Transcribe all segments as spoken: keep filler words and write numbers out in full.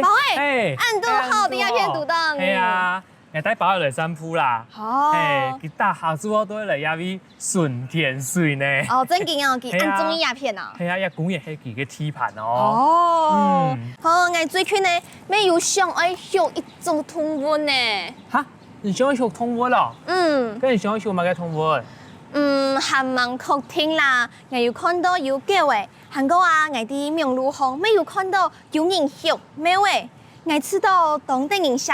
寶欸，恁堵好，在這片堵著你。係啊，𠊎帶寶仔來散步啦。哦。係，佢逐下晝都會來這位巡田水呢。哦，正經哦，佢恁中意這片啊。係啊，這公園係佢个地盤哦。哦，好，𠊎最近呢，乜有想愛畜一種動物呢。哈，你想愛畜動物哦？嗯。該你想愛畜麼个動物？嗯，還吂確定啦。𠊎有看著有狗仔，還過啊，𠊎在網路項乜有看著有人畜貓仔。𠊎試著當得人惜，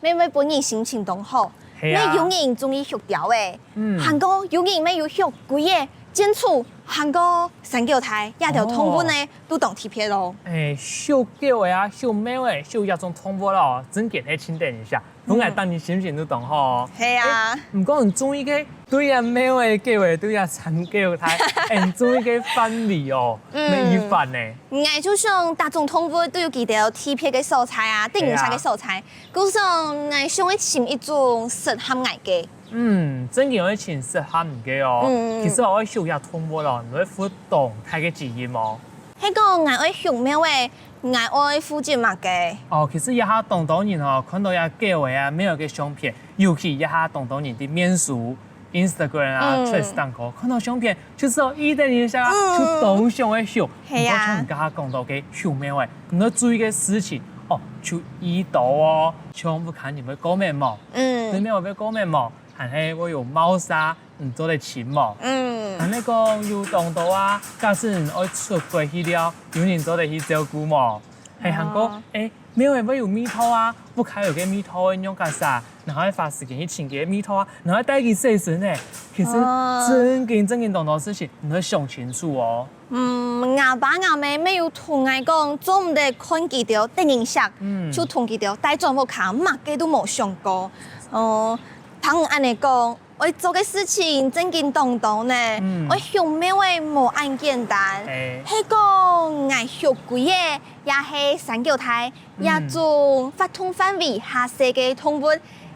乜會分人心情當好。係啊。乜有人中意畜鳥仔，嗯。還過有人乜有畜龜仔、箭鼠，還過山狗大，這兜動物呢，哦。都當特別哦。欸，畜狗仔啊，畜貓仔，畜這種動物哦，正經係盡得人惜，分𠊎當日心情都當好哦。係啊。欸，毋過你中意个，對啊，貓仔、狗仔，對啊，山狗大，欸，你中意个範圍哦，嗯。乜一般呢。 𠊎就想逐種動物都有佢兜特別个所在啊，得人惜个所在。係啊。故所，𠊎想愛尋一種適合𠊎个。嗯，正經愛尋適合你个哦。嗯。其實哦，愛畜這動物哦，你愛負當大个責任哦。係講𠊎愛畜貓仔，𠊎愛負責麼个？哦，其實這下當多人哦，看著這狗仔啊、貓仔个相片，尤其這下當多人在面書、Instagram啊、嗯。Threads當中，看著相片， 就係哦，一等一下啊，嗯。就當想愛畜。係啊。毋過像你頭下講著个畜貓仔，你愛注意个事情哦，就已多哦，像屋下人會過敏無？嗯。對貓會過敏無？還係會有貓砂，你做得清無？嗯。還係講有當多啊，假使你愛出國去尞，有人做得去照顧無？係，還過，哦。欸， 貓仔會有味道啊，屋下有个味道會仰結煞，然後愛花時間去清佢个味道啊，然後愛帶佢洗身呢。其實哦。正經正經當多事情，你愛想清楚哦。嗯，吾爸吾姆乜有同𠊎講，做毋得看佢兜得人惜，嗯。就同佢兜帶轉屋下，麼个都無想過。哦，聽你恁仔講， 愛做个事情正經當多呢，嗯。愛畜貓仔無恁簡單。係。係講𠊎畜龜仔，也係山狗大，嗯。這種活動範圍較細个動物，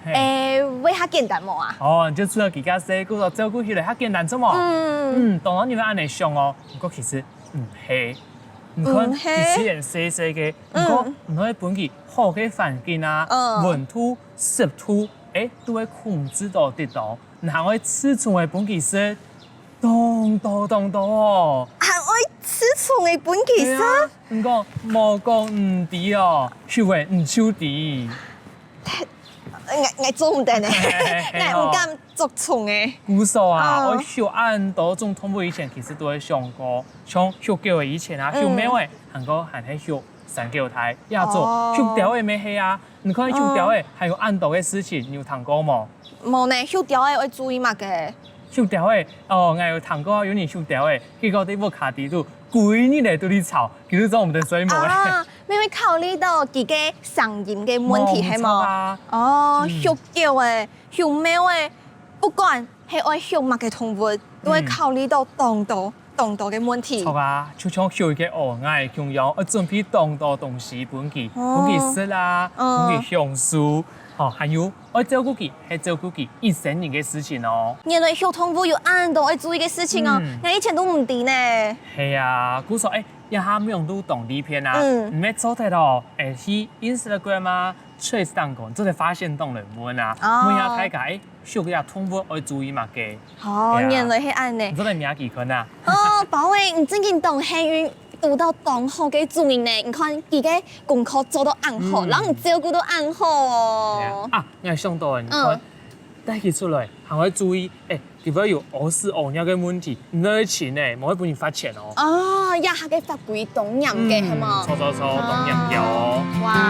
係。欸，會較簡單無啊？哦，你就知著佢較細，故所照顧起來較簡單，著無？嗯。嗯，當然你會恁仔想哦，毋過其實毋係。你看，毋係。佢雖然細細个，嗯。毋過你愛分佢好个環境啊，嗯。溫度、濕度，欸，都會控制到得到。 你還愛自從个分佢食，當多當多哦。還愛自從个分佢食？係啊，你講無講毋知哦，畜个毋就知。𠊎，𠊎做毋得呢，𠊎毋敢捉蟲个。故所啊，嗯。愛畜恁多種動物以前，其實都會想過，像畜狗个以前啊，嗯。畜貓仔，還過還係畜山狗大，這種哦。畜鳥仔乜係啊，你看畜鳥仔，哦。還有恁多个事情，你有聽過無？ 無呢，畜鳥仔愛注意麼个？畜鳥仔，哦，𠊎有聽過有人畜鳥仔，結果在屋下底肚，歸日仔都在吵，佢都做毋得睡目仔。啊，乜會考慮到佢个聲音个問題，無，係無？無錯啊。哦，嗯。畜狗仔、畜貓仔，不管係愛畜麼个動物，都會考慮到當多 當多个問題。著啊，就像畜一個鱷𠊎共樣，愛準備當多東西分佢，哦。分佢食啊，嗯。分佢享受，吼，還有愛照顧佢，係照顧佢一生人个事情哦。原來畜動物有恁多愛注意个事情哦，嗯。𠊎以前都毋知呢。係啊，故所，欸，這下網路當利便啊，嗯。你乜做得哦，欸，去Instagram啊，Threads當中，做得發限動來問啊，哦。問一下大家，欸，畜个動物愛注意麼个。哦，係啊。原來係恁呢。你做得摸佢看啊。 哦，寶貝，你真經當幸運，堵到當好个主人呢。你看，佢个功課做到恁好，嗯。然後你照顧到恁好哦。係啊，啊，𠊎想到了，你看，嗯。帶佢出來，還愛注意，欸，佢會有屙屎屙尿个問題，你愛清欸，無會分人罰錢哦。哦，這下个法規當嚴格，嗯，係無？著著著，當嚴格哦。哇。